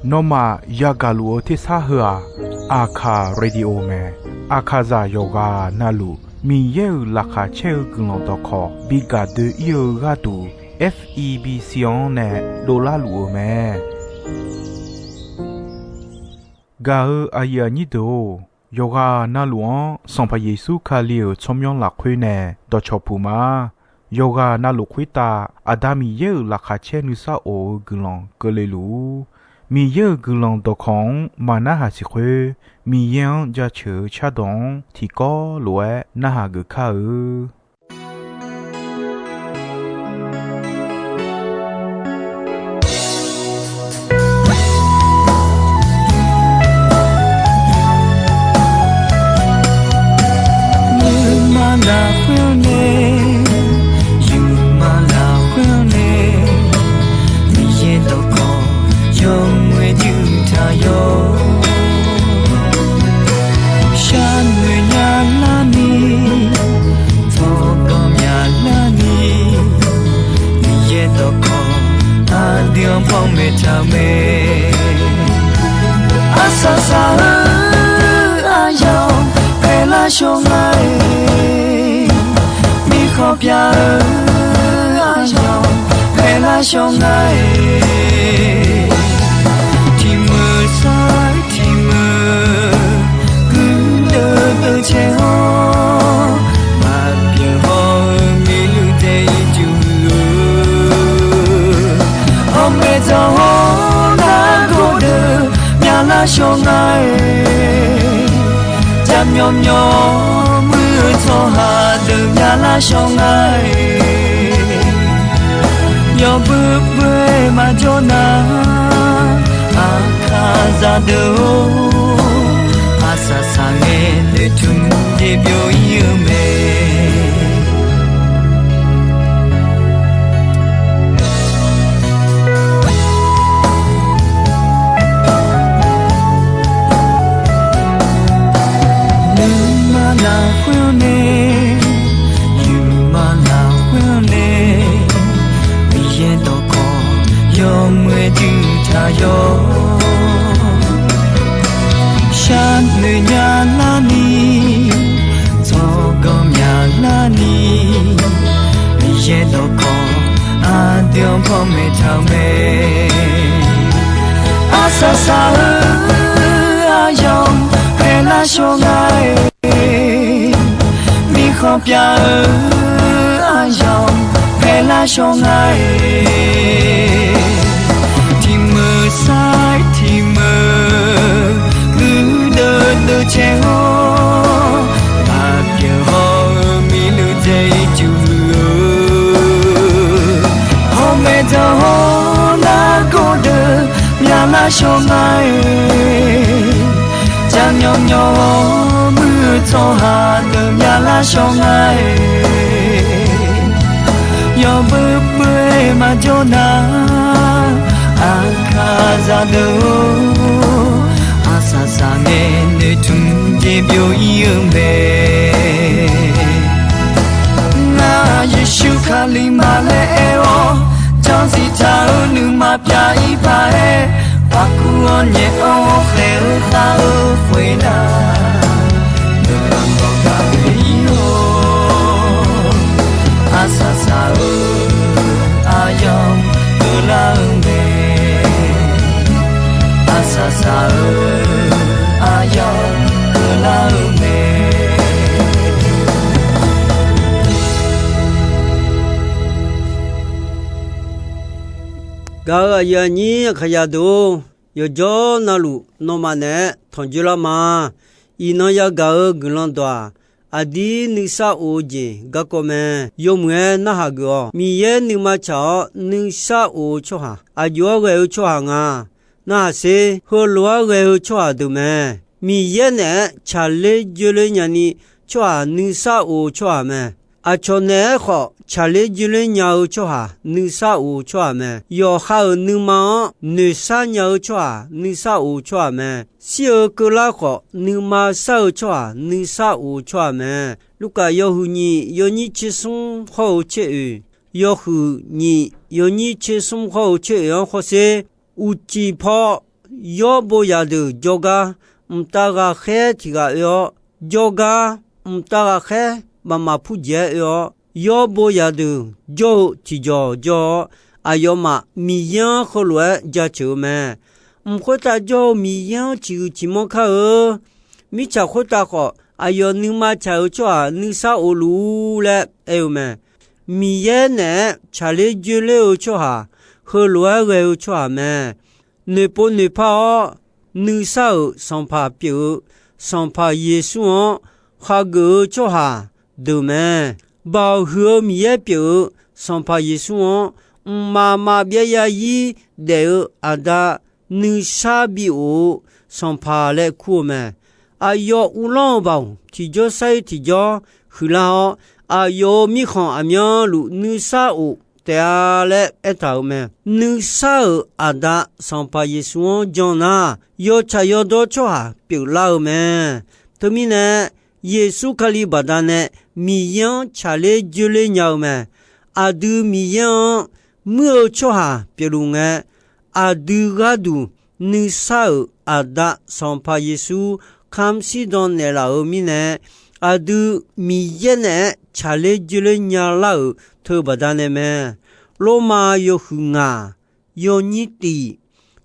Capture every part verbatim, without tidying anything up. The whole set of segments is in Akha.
Nawmaf yagaq luf-eu tersar heu-aq, Aqkaq Radio mae. Aqkaqzaq yawqghaq navluf Miqyaer-euq laqkhaq caer-eu guiqlanq dawqkawq bi gaq doe-ir-eu gharduq, F E B C-anr nae dovlar luf-eu mae. Gaq-eu aqyuif aqnyir deuq-or, yawqghaq navluf-anr Sanqpaq Yeqsur Kali-euq tsawrmyanr lafkhoer nae dawqcawq puq ma. Yawqghaq navluf khoertav Aqda Miqyaer-euq laqkhaq caer nuisar of-eu guiqlanq keuvle luf-ur. Miqyaer-euq guiqlanq dawqkawq-anr maqnarhaq siq khoer, Miqyaer-anr jaceuq-eu cardawq-anr tiqkawv lof-aer narhaq geuf kar-eu. Nuima lafkhoer-anr nae, yawqma lafkhoer-anr nae, Miqyaer dawqkawq yawmuiq-aer juq taq yawr. Sharnoeq nya larni, tsawrganr mya larni, Miqyaer dawqkawq aqdui-anr panmaeq taq-eu mae. Arsaq saq-eu aryamq paeqlar shawr nga-iq, mirkhanq pyav-eu aryamq paeqlar shawr nga-iq, tiqmeuq sar-eu tiqmeuq guirdeuv deuv caer-awr, maqbyaeq haw-eu miqluiv dae ircuf-eu, hawmaeq dzaq-awr nargawr deuq myalar shawr nga-iq, jaqmyawf myawf muir-eu tsawrhaq deuq myalar shawr nga-iq, yawbui bui maqjawr nar, Aqkaqzaq deuq-or, arsaq saqngae noeqtmq jeq byov-ir-eu mae. Nuima lafkhoer-anr nae, yawqma lafkhoer-anr nae, Miqyaer dawqkawq yawmuiq-aer juq taq yawr. Sharnoeq nya larni, tsawrganr mya larni, Miqyaer dawqkawq aqdui-anr panmaeq taq-eu mae. Arsaq saq-eu aryamq paeqlar shawr nga-iq, mirkhanq pyav-eu aryamq paeqlar shawr nga-iq, tiqmeuq sar-eu tiqmeuq guirdeuv deuv caer-awr, maqbyaeq haw-eu miqluiv dae ircuf-eu, hawmaeq dzaq-awr nargawr deuq myalar shawr nga-iq, jaqmyawf myawf-awr muir-eu tsawrhaq deuq myalar shawr nga-iq, yawbui bui maqjawr nar, Aqkaqzaq deuq-or, arsaq saqngae noeqtmq jeq byov-ir-eu mae. Ngar Yeqsur Kali ma laer aer-awr, janrziq taq-eu nuima pyav-ir paq-aer, paqkuv-awr nyaef-awr khaeq-eu khav-eu khoernar, nuima dawq gaq-ir-awr, arsaq saq-eu aryamq keuvlar-eu mae. Arsaq saq-eu aryamq keuvlar-eu mae. Gaq-euq aqyuif aqnyir aqkaqyaq deuq-or, yawqjawr navluf nawmaf naeq-aer tanqjoe lar ma. Iqnan yagaq-eu guiqlanq dawq-aq, aqdir nuisar of-eu jeq garkawv mae. Yawmuiq-aer narhaq geuf-awq. Miqyaer nuima tsaq-awr nuisar of-eu tsawrhaq, aqjox-aer ghae-eu tsawrhaq nga. Narhaq sher, heulof-aer ghae-eu tsawrhaq deuq mae. Miqyaer naeq-aer tsaqler joeler nyani tsawrhaq nuisar of-eu tsawrhaq mae. Aqcawq naeq-aer khawf tsaqler joeler nya-eu tsawrhaq nuisar of-eu tsawrhaq mae. Yawqha-euq nuima-anr noeqshar nya-eu tsawrhaq nuisar of-eu tsawrhaq mae. Shir-eu keuvlar khawf nuima shar-eu tsawrhaq nuisar of-eu tsawrhaq mae. Lurkaf yawhuiq nyiq yawnyir tser smr hawr-eu tser oeq, yawhuiq nyiq yawnyir tser smr khawr-eu tser oeq-anr khawrsher, uqcif paw yawrbo zaqdeuq jawrgar mqtav ghaqkhaer tiq ghaq oe-awr, jawrgar mqtav ghaqkhaer baqmaf purjeq-aer oe-awr, yawrbo zaqdeuq jawr-eu tiqjawq jawr-awr, aqyawfmaf Miqyaer-anr heulof-aer jaceuq-eu mae. Mq khoertav jawr-eu Miqyaer-anr ciqhuiq ciqmanr kar-eu. Mirtsaq khoertav khawf, aqyawf nuima tsaq-eu tsawrhaq nuisar of luf-ur laer aer-eu mae. Miqyaer naeq-aer tsaqler joerler-eu tsawrhaq, heulof-aer ghae-eu tsawrhaq mae. Noeqpov noeqpar-awr, nuisar-euq Sanqpaq pyeuf-eu Sanqpaq Yeqsur-anr khageuf-eu tsawrhaq deuq mae. Baoq huiq-eu Miqyaer pyeuf-eu Sanqpaq Yeqsur-anr mqmaq maqbyav zarzir daef-eu aqda nuisar bi of-eu Sanqpaq laer kur-eu mae. Aqyawf uvlanr-eu baoq tiqjawr sar-ir tiqjawr huiqlar-awr, aqyawf-euq mirkhanq aqmyanluf nuisar of taef-a laer aertaq-euq mae. Nuisar-euq aqda Sanqpaq Yeqsur-anr jan nar, yawtsaq yawdawr tsawrhaq pyeuflar-eu mae. Teumirnae, Yeqsur Kali baqdanae Miqyaer-anr tsaqler joerler nya-eu mae. Aqdui Miqyaer-anr muir-eu tsawrhaq pyeufluf ngae, aqdui gharduq nuisar-euq aqda Sanqpaq Yeqsur kamr shirdan naeqlaf-euq mirnae, aqdui Miqyaer naeq-aer tsaqler joerler nyalar-euq teu baqdanae mae. Lormav yawhuiq ngaq yawnyir tif,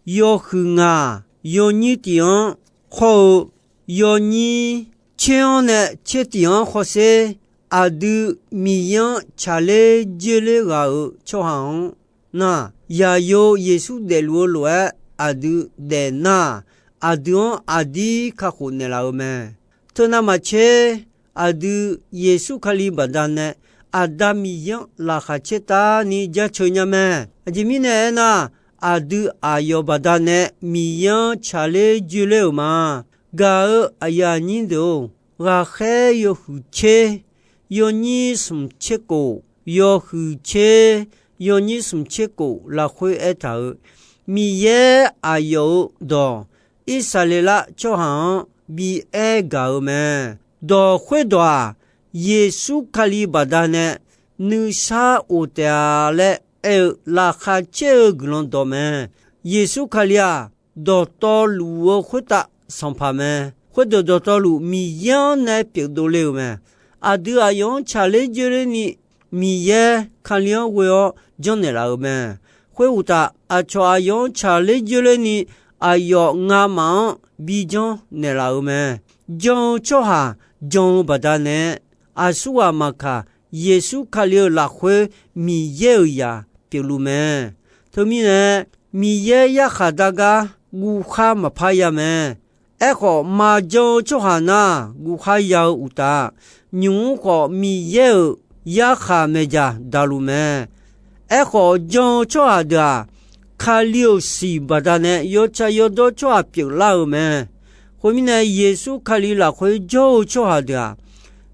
yawhuiq ngaq yawnyir tif-anr khawr-eu yawnyir tser-anr nae tser tif-anr khawrsher, aqdui Miqyaer-anr tsaqler joerler ghaq-euq tsawrhaq-anr nar, yaqyo Yeqsur daefluf-eu lof-aer aqdui daefnar, aqdui-anr aqdir kakhof naeqlaf-eu mae. Teunav maqtser, aqdui Yeqsur Kali baqdanae Aqda Miqyaer-anr laqkhaq caertavni jaceuq nya mae. Aqjeq mirnae aernar, aqdui aqyawf baqdanae Miqyaer-anr tsaqler joerler-euq ma. Gaq-eu aqyuif aqnyir deuq-or, ghaqkhaer yawhuiq tser yawnyir smq tser kof, yawhuiq tser yawnyir smq tser kof lafkhoer aertaq-euq, Miqyaer aqyawf-euq dawq Irsaqleqlav tsawrhaq-anr bi aer gaq-eu mae. Dawq khoerdawq-aq, Yeqsur Kali baqdanae nuisar of taef-a laer aer-eu laqkhaq caer-eu guiqlanq dawq mae. Yeqsur Kali-aq, dawqtawvluf-eu khoertav Sanqpaq mae. Khoerdeuq dawqtawvluf Miqyaer-anr nae pyeufdov le-euq mae. Aqdui aqyawf-anr tsaqler joerlerni Miqyaer Kali-anr ghoe-awr janrnaeq laf-euq mae. Khoeruqtaf, aqcawq aqyawf-anr tsaqler joerlerni aqyawf ngamaf-anr bi janrnaeq laf-euq mae. Jan-eu tsawrhaq jan-eu baqdanae, aqsurghaq maqkaq, Yeqsur Kali-euq lafkhoer Miqyaer-euq zaq pyeufluf mae. Teumirnae, Miqyaer yarkhaq dar gar guvkhar maqpar ya mae. Aerkhawf, maqjan-eu tsawrhaq nar, guvkhar ya-eu uqtaf, nymq-mr khawf Miqyaer-euq yarkhaq maeqdzaq daqluf mae. Aerkhawf, jan-eu tsawrhaq deuq-aq, Kali-euq siq baqdanae yawtsaq yawdawr tsawrhaq pyeuflar-euq mae. Khoermirnae, Yeqsur Kali lafkhoer jawr-eu tsawrhaq deuq-aq,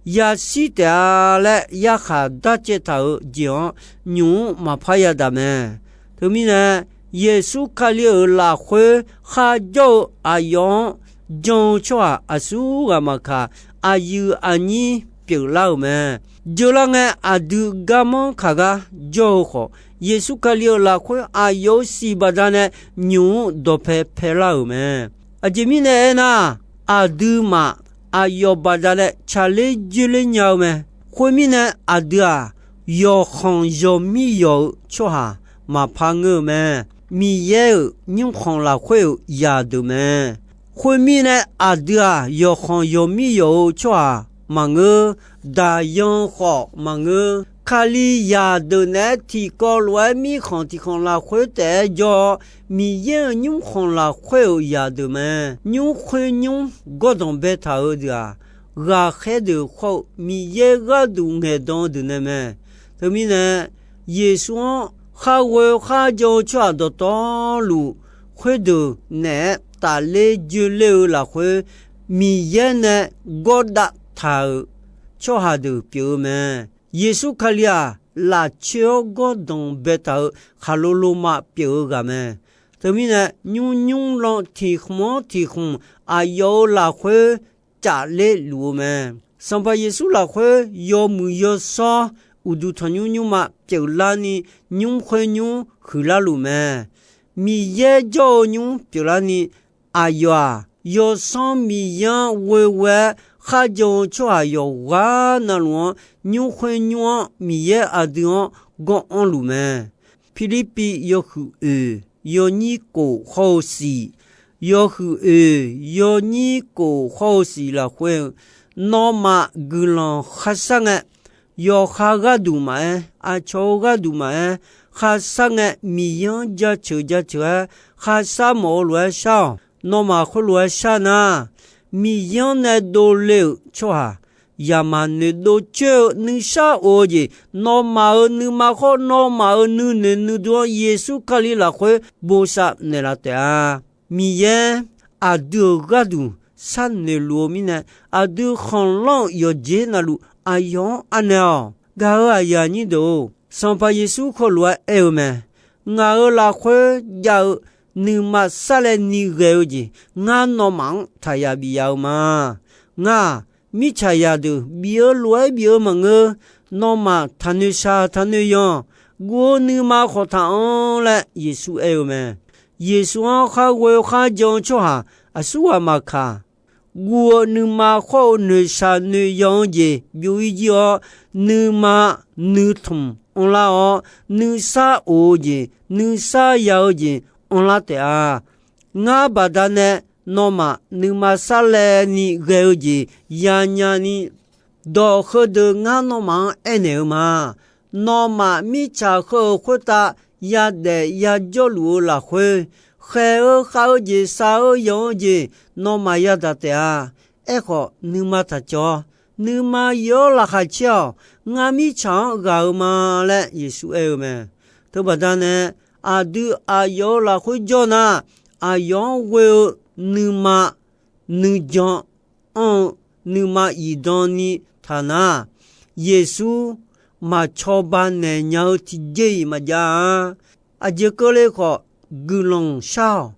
yashir taef-a laer yarkhaq darcaev taq-euq jeq-anr nymq-mr maqpar yadaq mae. Teumirnae, Yeqsur Kali-euq lafkhoer kharjawr-eu aqyawf-anr jan-eu tsawrhaq aqsurghaq maqkaq, aqyuif aqnyir pyeuflar-euq mae. Jeurlar ngae, aqdui garmanr kaq gar jawr-eu khawf, Yeqsur Kali-euq lafkhoer aqyawf-euq siq baqdanae nymq-mr dawqpae paelar-euq mae. Aqjeq mirnae aernar, aqduimaf aqyawf baqdanae tsaqler joerler nya-eu mae. Khoermirnae, aqdui-aq, yawqkhanq yawqmir yawq-eu tsawrhaq maqpar ngeur-eu mae. Miqyaer-euq nymrkhanq lafkhoer-euq zaqdeuq mae. Khoermirnae, aqdui-aq, yawqkhanq yawqmir yawq-eu tsawrhaq maqngeur. Daqyan khawf maqngeur. Kalizaq deuq naeq-aer tiqkawv lof-aer mirkhanq tiqkhanq lafkhoer taef-aer jawr-awr, Miqyaer-euq nymrkhanq lafkhoer-euq zaqdeuq mae. Nymrkhoer nymr gawrdanq baetaq-eu deuq-aq, ghaqkhaer deuq khawr-eu Miqyaer gharduq ngaeqdan-eu deuq nae mae. Teumirnae, Yeqsur-anr kharghoe kharjan-eu tsawrhaq dawqtawvluf, khoerdeuq naeq-aer tafler joerler-eu lafkhoer, Miqyaer nae gawrdav taq-euq tsawrhaq deuq pyeuf-eu mae. Yeqsur Kali-aq, lafcoer-awr gawrdanq baetaq-eu khaqlo loma pyeuf-eu ghaq mae. Teumirnae, nymr nymr lan tiq khmq-anr tiq khmq aqyawf-euq lafkhoer cafler luf-eu mae. Sanqpaq Yeqsur lafkhoer yawmuiq yawshawr uqduq tanqnymr nymrma pyeuflarni, nymr khoer nymr huiqlar luf mae. Miqyaer jawr-eu nymr pyeuflarni, aqyawf-aq, Yawsanr Miqyaer-anr ghoe ghoe-aer kharjan-eu tsawrhaq yawqghaq navluf-anr, nymr khoer nymr-anr Miqyaer aqdui-anr gawr anrluf mae. Pirlirpiv yawhuiq oeq yawnyir kof hawr-eu siq, yawhuiq oeq yawnyir kof hawr-eu siq lafkhoer-eu, nawmaf guiqlanq kharshar ngae, yawqha gharduq maqaer, aqcawq-eu gharduq maqaer, kharshar ngae Miqyaer-anr jaceuq jaceuq-aer kharshar mawf-eu lof-aer shar-awq. Nawmaf khoerlof-aer shar nar, Miqyaer-anr nae dovle-euq tsawrhaq yamq maqnoeq dovcoer-eu nuishar of-eu jeq, nawmaf-euq nuima khawr nawmaf-euq nuinoeq nuidur-anr Yeqsur Kali lafkhoer bosav naeqlaf taef-a. Miqyaer aqdui-euq gharduq sharnoeq luf-eu mirnae, aqdui khanqlanr-euq yawqjeq navluf aqyawf-anr anaeq-awq. Gaq-euq aqyuif aqnyir deuq-or, Sanqpaq Yeqsur heulof-aer aer-eu mae. Ngaq-euq lafkhoer jav-eu nuima sarlaevni ghae-eu jeq, ngar nawmaf-anr taqyaq bif ya-eu ma. Ngar-aq, mirtsaqzaq deuq bif-eu lof-aer bif-eu maqngeur. Nawmaf taqnoeq shaq taqnoeq yanq, guv-eu nuima khawf taqanr laer Yeqsur aer-eu mae. Yeqsur-anr khar ghoe kharjan-eu tsawrhaq aqsurghaq maqkaq, guv-eu nuima khawr-eu noeqshaq noeqyanq-eu jeq byov-ir jir-awr, nuima nuitmq anrlar-awr, nuisar of-eu jeq, nuisar ya-eu jeq anrlar taef-a. Ngar baqdanae nawmaf nuima sarlaevni ghae-eu jeq yanya ni, dawq heudeuq ngar nawmaf-anr aernaeq-eu ma. Nawmaf mirtsaq heu-euq khoertav yadaef yajawr luf-eu lafkhoer, khaeq-eu khav-eu jeq, shaq-eu yanq-eu jeq, nawmaf yadaq taef-a. Aerkhawf, nuima taq cawv-awr, nuima yaw-awr laqkhaq caer-awq. Ngar mirtsaq-anr ghaq-eu ma laer Yeqsur aer-eu mae. Teubaqda nae, aqdui aqyawf-euq lafkhoer jawr nar, aqyawf-anr ghoe-eu nuima nuijan anr-eu nuima zifdan ni taq nar, Yeqsur maq cawba naeq nya-eu tiqjeq-iq maqjav-a. Aqjeq keuvle khawf, guiqlanq shar-awq.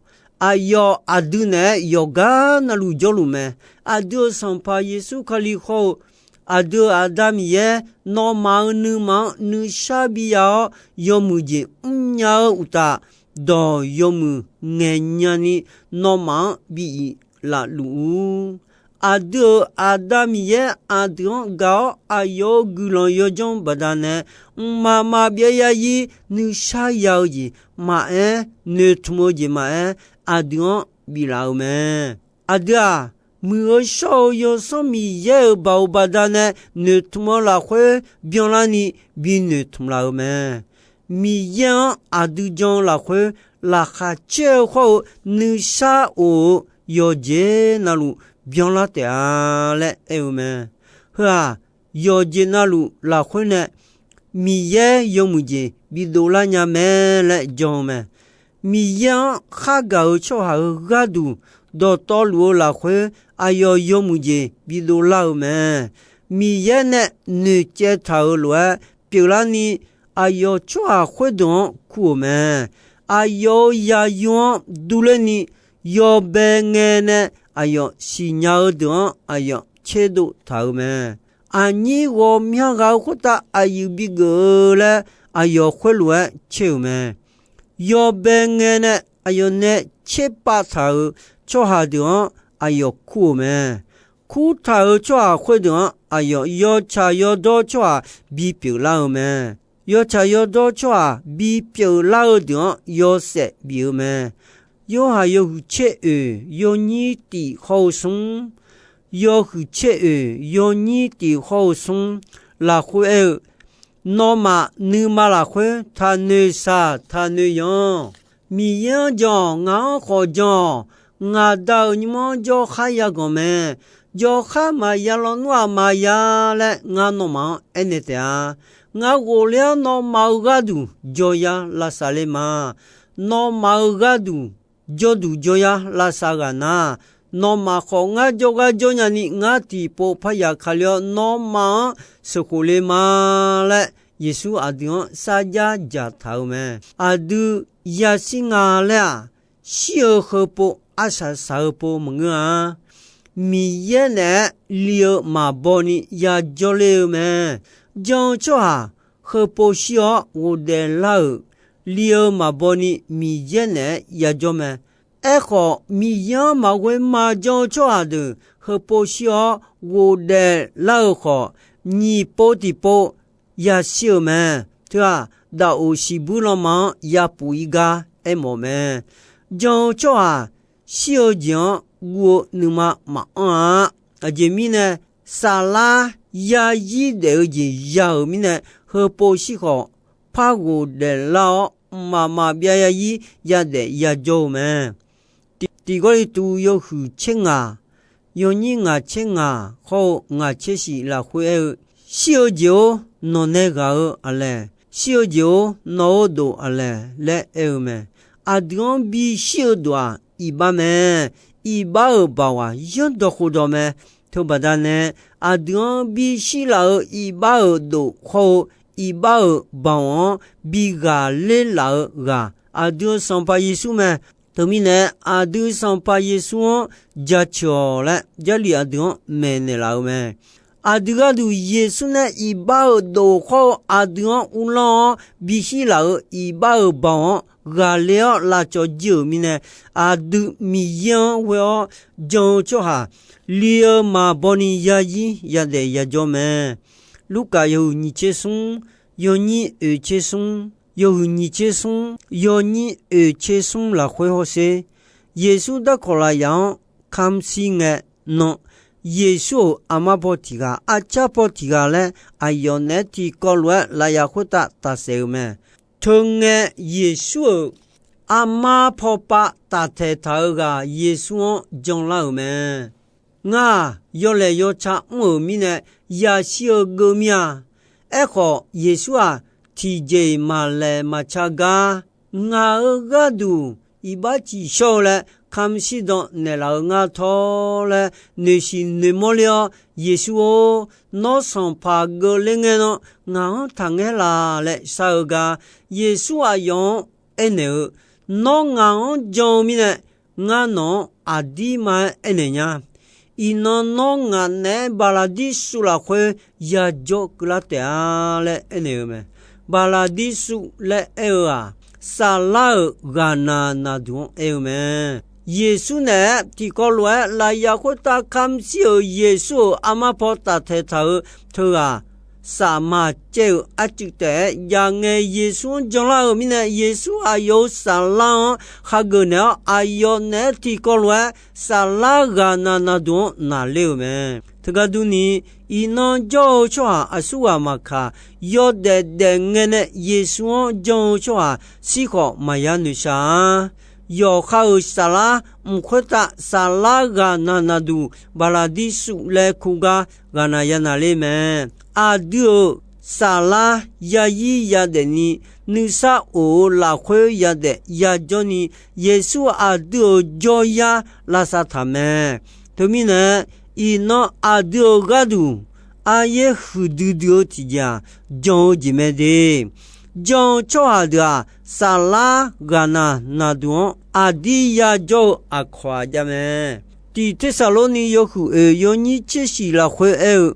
Aqyawf aqdui naeq-aer yawqgar navluf jawrluf mae. Aqdui-euq Sanqpaq Yeqsur Kali hawr-eu, aqdui-euq Aqda Miqyaer nawmaf-euq nuima-anr nuishar bi ya-awr, yawmuiq jeq mrnya-eu uqtaf, dawq yawmuiq ngaeqnya ni nawmaf-anr bi iq lafluf-ur. Aqdui-euq Aqda Miqyaer aqdui-anr gaq-awr aqyawf-euq guiqlanq yawdzanr baqdanae, mqmaq maqbyav ya-ir nuishar ya-eu jeq maqaer, noeqtmq-eu jeq maqaer, aqdui-anr biflaf-eu mae. Aqdui-aq, muiq-eu shawr-eu Yawsanr Miqyaer-euq baoq baqdanae noeqtmq-eu lafkhoer byanlarni bi noeqtmq laf-eu mae. Miqyaer-anr aqdui jan-eu lafkhoer laqkhaq caer-eu hawr-eu nuishar of-eu yawqjeq navluf byanlar taef-a laer aer-eu mae. Heu-aq, yawqjeq navluf lafkhoer nae Miqyaer yawmuiq jeq bidov lar nya mae laer jan-eu mae. Miqyaer-anr khargaq-euq tsawrhaq-euq gharduq dawqtawvluf-eu lafkhoer aqyawf yawmuiq jeq bidov lar-eu mae. Miqyaer nae noeqcaev taq-euq lof-aer pyeuflarni, aqyawf tsawrhaq khoerdeuq-anr kur-euq mae. Aqyawf-euq yaqyo-anr durler ni, yawbae ngae nae aqyawf siqnya-eu deuq-anr aqyawf tserdov taq-euq mae. Aqnyir ghawqmya ghaq-eu khoertav aqyuif bigeuf-eu laer aqyawf khoerlof-aer caer-euq mae. Yawbae ngae nae aqyawf nae tserpav taq-euq tsawrhaq deuq-anr aqyawf kur-euq mae. Kurtaq-euq tsawrhaq khoerdeuq-anr aqyawf yawtsaq yawdawr tsawrhaq bipyeuf lar-eu mae. Yawtsaq yawdawr tsawrhaq bipyeuf lar-eu deuq-anr yawshaef bif-eu mae. Yorhaq yawhuiq tser oeq yawnyir tif hawr-eu smr, yawhuiq tser oeq yawnyir tif hawr-eu smr lafkhoer aer-eu, nawmaf nuima lafkhoer taqnoeq shaq taqnoeq yanq. Miqyaer-anr jan-awq, ngaq-anr khawf jan-awq. Ngaq Da-euq nymr-anr jawrkhar yaganq mae. Jawrkhar maqya lawnmr-aq maqya laer ngar nawmaf-anr aernaeq taef-a. Ngar ghofler-awr nawmaf-euq gharduq jawryar lavsav le ma. Nawmaf-euq gharduq jawrduq jawryar lavsav ghaq nar, nawmaf khawf ngar jawrgar jawrnya ni ngar tiqpov parya kali-awr nawmaf-anr sheuqkhof le ma laer, Yeqsur aqdui-anr sarjax dzaqtaq-eu mae. Aqdui yashir nga laer-aq, shir-eu heupov arsaq saq-eu pov maqngeur-a. Miqyaer naeq-aer li-eu maqbaw ni yajawr ler-eu mae. Jan-eu tsawrhaq heupov shir-awr ghofdaef lar-euq li-eu maqbaw ni Miqyaer naeq-aer yajawr mae. Aerkhawf, Miqyaer-anr maqghoe ma jan-eu tsawrhaq deuq heupov shir-awr ghofdaef lar-eu khawf, nyiq pov tiqpov yashir-euq mae. Teu-aq, daqoq shiqbuir lanma-anr yapuf-ir gar aermawf mae. Jan-eu tsawrhaq shir-eu jeq-anr guv-eu nuima maqanr-a. Aqjeq mirnae, saflar yarzir daef-eu jeq ya-euq mirnae, heupov shir khawf, par ghofdaef lar-awr, mqmaq maqbyav yarzir yadaef yajawr-eu mae. Tiq, Tiq Gawrliqtu yawhuiq tser ngaq, yawnyir ngaq tser ngaq hawr-eu ngaq tser shif lafkhoer aer-eu, Shir-eu jeq-or, nawq nae ghaq-eu aqlaeq? Shir-eu jeq-or, nawq-eu dof aqlaeq? laer aer-eu mae. Aqdui-anr bishir-eu dof-aq, iqbax mae. Iqbax-euq baoq-aq, yanrdawq khofdawq mae. Teubaqda nae, aqdui-anr bishir laf-eu iqbax-euq dof hawr-eu iqbax-euq baoq-anr bi ghaqler laf-eu ghaq, aqdui-euq Sanqpaq Yeqsur mae. Teumirnae, aqdui Sanqpaq Yeqsur-anr jaceuq-awq laer Jarlif aqdui-anr maeqnaeq laf-eu mae. Aqdui gharduq Yeqsur nae iqbax-euq dof hawr-eu aqdui-anr uvlanr-awr bishir laf-euq iqbax-euq baoq-anr ghaqler-awr lavcawv jir-euq mirnae, aqdui Miqyaer-anr ghoe-awr jan-eu tsawrhaq li-eu maqbaw ni yarzir yadaef yajawr mae. Lurkaf yawhuiq nyiq tser smr, yawnyir oeq tser smr, yawhuiq nyiq tser smr, yawnyir oeq tser smr lafkhoer hawsher. Yeqsur darkawq lafyaq-anr kamq shir ngae nan, Yeqsur-euq armar paw tiq ghaq, arcar paw tiq ghaq laer aqyawf naeq-aer tiqkawv lof-aer lafyaq khoertav tafsaef-euq mae. Teungae, Yeqsur-euq armar pawpav taftaeq taq-eu ghaq Yeqsur-anr janlar-euq mae. Ngar-aq, yawlaeq yawca mr-euq mirnae yashir-eu geuv mir-a. Aerkhawf, Yeqsur-aq, tiqjeq-iq maqlaeq maqca gar, ngaq-euq gharduq iqbax ciqshawr-eu laer kamq shir dan naeqlaf-eu ngar tawr laer noeqshiq noeqmawr ler-awr, Yeqsur-or, nawr sanqpaq geuvler ngae nan ngaq-anr taqngaer laf laer shar-eu gar, Yeqsur aqyawf-anr aernaeq-eu, Nawr ngaq-anr jan-eu mirnae, ngar nawq-anr aqdirma-aer aernaeq nya. Iqnan nawr ngaq naeq-aer Baqlaqdirsuv lafkhoer yajawr keuvlar taef-a laer aernaeq-eu mae. Baqlaqdirsuv laer aer-eu-aq, saflar-euq ghaqnaq naqduq-anr aer-eu mae. Yeqsur naeq-aer tiqkawv lof-aer lafyaq khoertav kamq shir-euq Yeqsur-euq armar paw taftaeq taq-eu teughaq, safmaq caev-euq arcuiv taef-aer jav ngae Yeqsur-anr janlar-euq mirnae, Yeqsur aqyawf-euq saflar-anr hageuf naeq-awr, aqyawf naeq-aer tiqkawv lof-aer saflar ghaqnaq naqduq-anr naqler-euq mae. Teugar durni, iqnan jawr-eu tsawrhaq aqsurghaq maqkaq, yawdaef daef ngae nae Yeqsur-anr jan-eu tsawrhaq shir khawf maqya noeqshaq-a. Yawqha-euq saflar mq khoertav saflar ghaqnaq naqduq Baqlaqdirsuv laer kur gar ghaqnaq yanaq ler mae. Aqdui-euq saflar yazir yadaef ni, nuisar of-eu lafkhoer yadaef yajawr ni, Yeqsur aqdui-euq jawryar lavsav taq mae. Teumirnae, iqnan aqdui-euq gharduq aryaer huiqdui dui-eu tiqjeq-aq, jan-eu jeq mae de. Jan-eu tsawrhaq deuq-aq, saflar ghaqnaq naqduq-anr aqdir yajawr-eu aqkawq-aq jav mae. Tiq Tersaqlorni yawhuiq oeq yawnyir tser shiq lafkhoer aer-eu,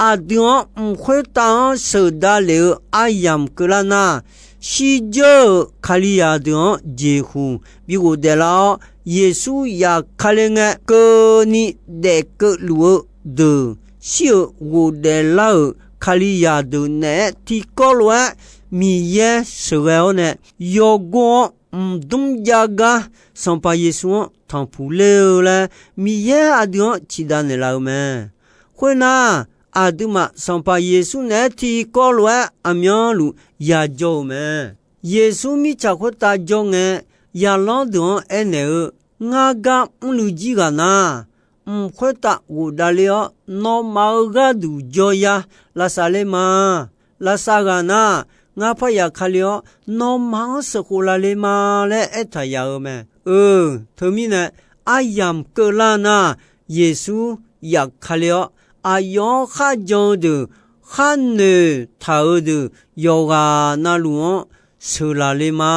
aqdui-anr mq khoertav-anr sheuqdav lef-eu aryamq keuvlar nar, shirdzeur-euq Kalizaq deuq-anr jeqhuq bi ghofdaef lar-awr, Yeqsur yaf Kali ngae keuvni daef keuv luf-eu deuq, shir-euq ghofdaef lar-euq Kalizaq deuq naeq-aer tiqkawv lof-aer Miqyaer sheuqghae-awr nae, yawgor-awr mqdmr jav gar Sanqpaq Yeqsur-anr tanqpuq ler-eu laer, Miqyaer aqdui-anr ciqdav naeqlaf-eu mae. Khoernar, aqduimaf Sanqpaq Yeqsur naeq-aer tiqkawv lof-aer aqmyanluf yajawr-eu mae. Yeqsur mirtsaq khoertav jawr ngae, yaqlanr deuq-anr aernaeq-eu, Ngar gar mrluiv jir ghaq nar, mq khoertav ghofdav ler-awr, nawmaf-euq gharduq jawryar lavsav ler ma. Lavsav ghaq nar, ngar parya Kali-awr, nawmaf-anr sheuqkhof laf le ma laer aertaq yaf-eu mae. Eu, teumirnae, aryamq keuvlar nar, Yeqsur yaf Kali-awr, aqyawf-anr kharjan-eu deuq, kharnoeq taq-eu deuq, yawqghaq navluf-anr sheuqlaf le ma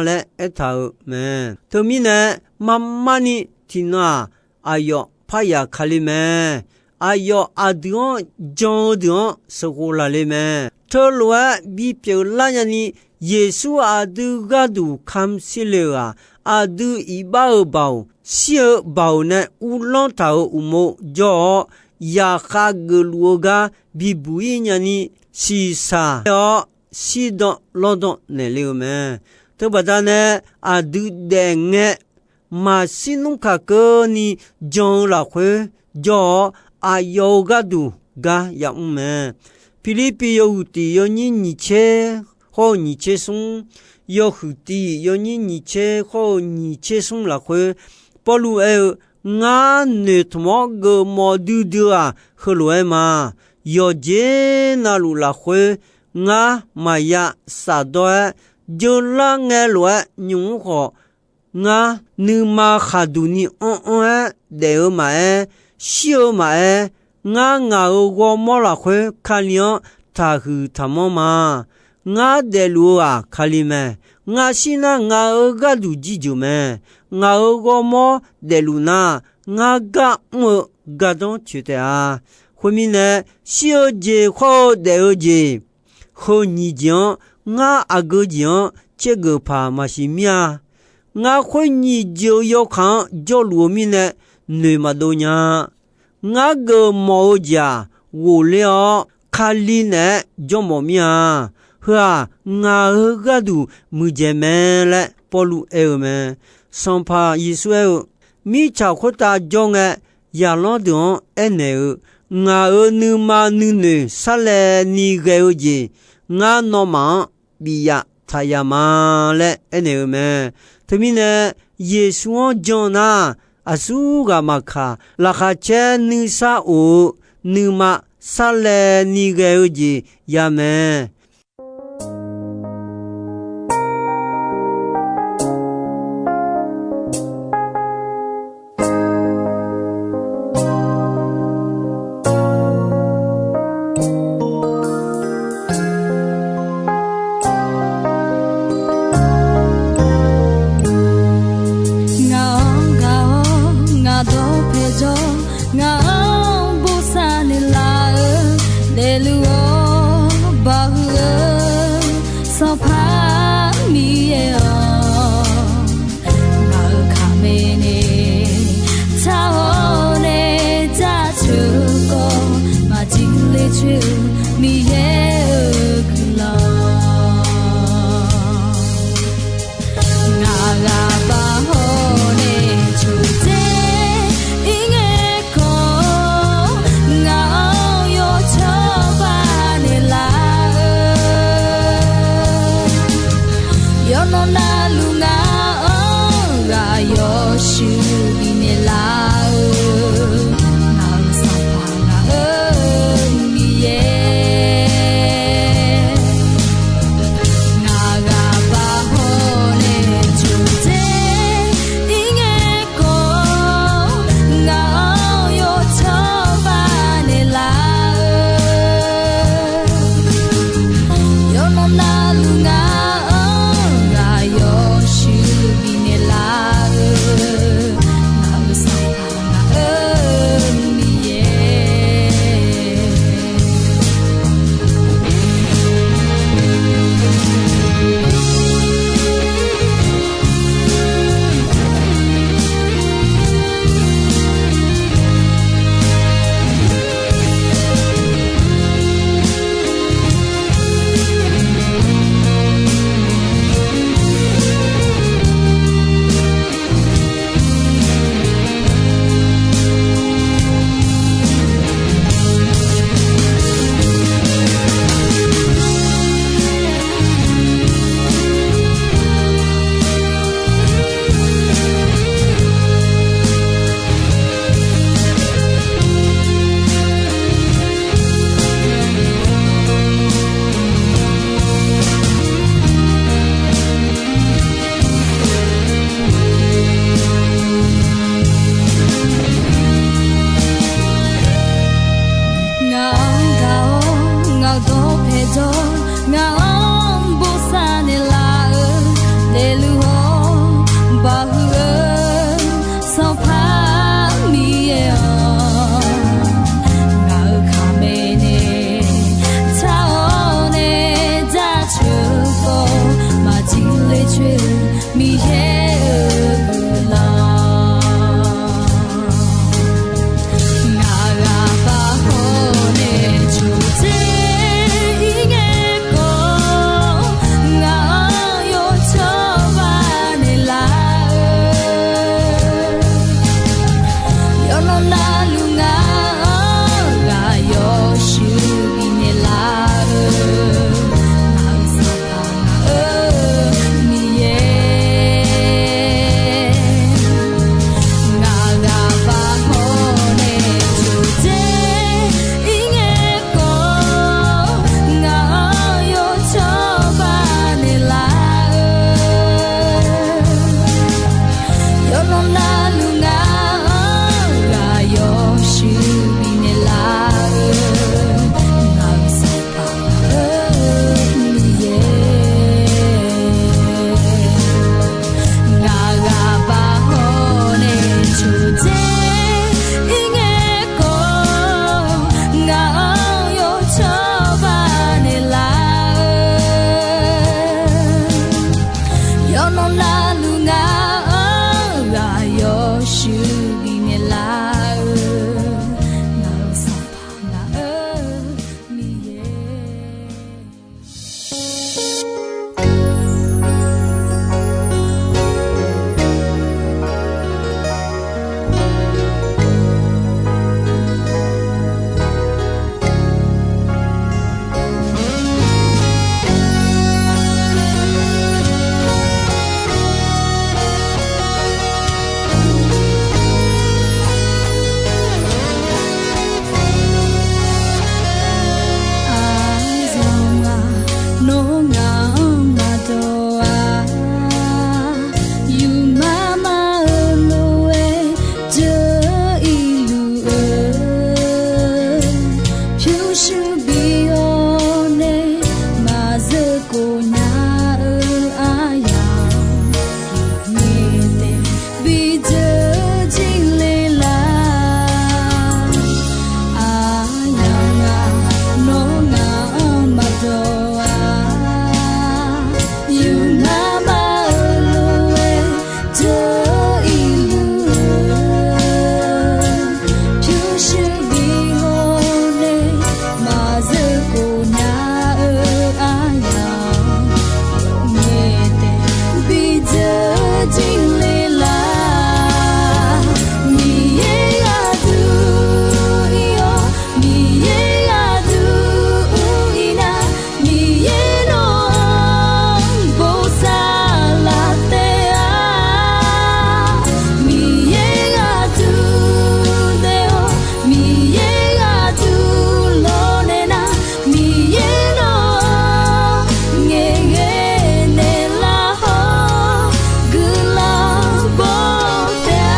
laer aertaq-eu mae. Teumirnae, marmarni tiqnan-aq, aqyawf parya Kali mae. Aqyawf aqdui-anr jan-eu deuq-anr sheuqkhof laf le mae. teulof-aer bipyeuf lar nyani, Yeqsur aqdui gharduq kamq shir le-euq-aq, aqdui iqbax-euq baoq, shir-eu baoq nae uvlanr taq-euq uqmov jawr-awr, yaqkhav geufluf-eu gar bibuq-ir nyani, shiqshaq-awr shirdan lawrdan naeqle-eu mae. Teubaqda nae aqdui daefngae maqshir nmr kaq keuvni jan-eu lafkhoer jawr-awr, aqyawf-euq gharduq gar yamr mae. Pirlirpiv yawhuiq tiq yawnyir nyiq tser hawr-eu nyiq tser smr, yawhuiq tiq yawnyir nyiq tser hawr-eu nyiq tser smr lafkhoer, Pawrluv aer-eu, Ngar noeqtmq-anr geufmawf duidui-aq, heulof-aer ma. Yawqjeq navluf lafkhoer ngar maqya shafdawr-aer, jeular ngae lof-aer nymq-mr khawf, ngar nuima khaqduq ni anr-anr-aer daef-eu maqaer, shir-eu maqaer, ngar ngaq-euq ghawrmawr lafkhoer Kali-anr taqhuiq taqmanr ma. Ngar daefluf-eu-aq Kali mae. Ngar shir nar ngaq-euq gharduq jirjeuq mae. Ngaq-euq ghawrmawr daefluf nar, ngar gar mr-eu gardanr tsoeq taef-a. Khoermirnae, shir-eu jeq khawr-eu daef-eu jeq, heu nyiq jeq-anr ngar aqgeu jeq-anr caergeuf paq maqsiq mir-a. Ngar khoer nyiq jeq-eu yawkaq-anr jawrluf-eu mirnae noeq maqdov nya-a. Ngar geufmawf-eu jeq-aq, ghofler-awr Kali naeq-aer jawrmawf mir-a. Heu-aq, ngaq-euq gharduq muiqdzaeq mae laer Pawrluv aer-eu mae. Sanqpaq Yeqsur aer-eu, Mirtsaq khoertav jawr ngae, zaqlanr deuq-anr aernaeq-eu, Ngaq-euq nuima nuinoeq sarlaevni ghae-eu jeq, ngar nawmaf-anr bif yaf taq yaf ma laer aernaeq-eu mae. Teumirnae, Yeqsur-anr jan nar, aqsur ghaq maqkaq, laqkhaq caer nuisar of-eu nuima sarlaevni ghae-eu jeq ya mae. Ngaq-anr gaq-awr ngaq dawq paeqjawr, ngaq-anr bosav naeqlaf-eu, daefluf-awr baqhuiq Toqdzer ir ngae khawf, ngaq-anr yawcawba naeqlaf-eu, yawqnan navluf ngaq-anr ghaq yawshuif bifnaeq laf-eu, ngaq-euq Sanqpaq ngaq-euq Miqyaer. Aqyawfmaf nawr ngaq-anr maqdawq-a, yufmar mar-eu lof-aer dzeur-ir luf-eu, pyurshuir bi-awr nae maqzeur khof nya-eu aryamq, ngaeq taef bidzeur jir le laf. Aqyawfmaf nawr ngaq-anr maqdawq-a, yufmar mar-eu lof-aer dzeur-ir luf-eu, pyurshuir bi-awr nae maqzeur khof nya-eu aryamq, ngaeq taef bidzeur jir le laf. Miqyaer gharduq ir-awr, Miqyaer gharduq ir nar, Miqyaer nawq-anr bosav laf taef-a. Miqyaer gharduq daef-awr, Miqyaer gharduq lawrnaeq nar, Miqyaer nawq-anr ngaeqghae naeqlaf-awr, guiqlanq baw taef-a.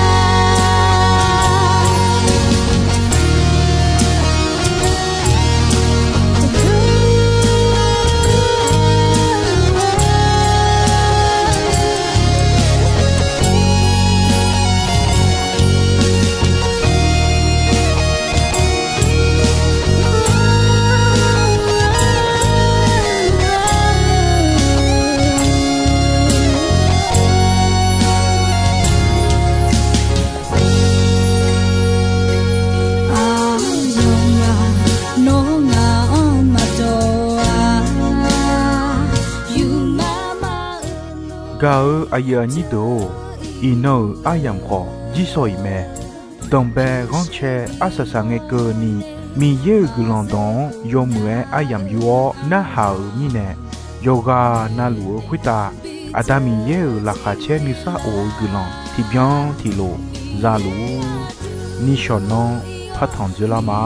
Aqyawfmaf nawr ngaq-anr maqdawq-a, yufmar mar-eu lof-aer. Gaq-eu aqyuif aqnyir deuq-or, iqnan-euq aryamq khawf jirsawq iq mae. Danqbae ghanrcae arsaq saq ngae keuvni, Miqyaer-euq guiqlanq dawq-anr yawmuiq-aer aryamq yur-awr narhaq-euq mirnae, yawqghaq navluf-eu khoertav Aqda Miqyaer-euq laqkhaq caer nuisar of-eu guiqlanq tiqbyan tiqlof za luf-ur. Nishawq nanr partanq dzoerlar ma.